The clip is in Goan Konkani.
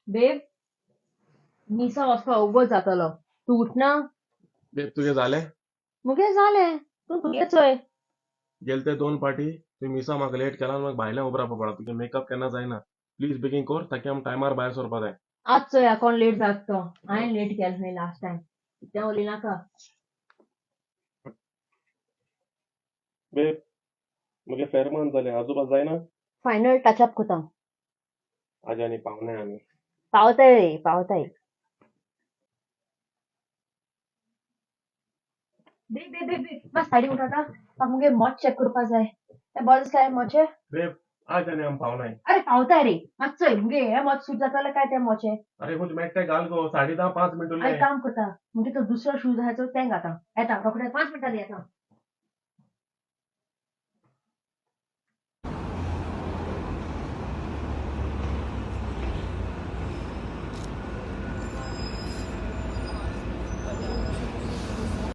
बेब, मिसा वचपा वोगोत जातलो. तूं उठना? बेब, तुगे जालें? मुगे जालें. तूं तुगे चोय. गेले ते दोन पाटी तुवें मिसा म्हाका लेट केला आनी म्हाका भायल्यान उबो रावपा पडला. तुगे मेकअप केन्ना जायना. प्लीज बेगीन कर ताकी आमी टायमार भायर सरपा जाय. आज चोया कोण लेट जाता तो. हांवें लेट केलें खंय लास्ट टायम. तें उलयनाका. बेब, मुगे फेरमान जालें. आजूबाज जायना? फायनल टचअप कोता. आज आनी पावनाय आमी. पावताय रे, पावताय. बेब बेब बेब बेब, मात साडी उठाता. म्हाका मुगे मोच चॅक करपा जाय. तें बरें दिसता मोचे? बेब, आज आनी आमी पावनाय. अरे पावताय रे. मात चोय मुगे हे मोच सूट जाताले काय ते मोचे? अरे खंयचे मेट्टे घाल गो. 10:30 5 मिनट अरे उरले. काम करता, मुगे तो दुसरो शूज आसा चोय तें घाता. येता रोखडे, 5 मिनटांनी येता.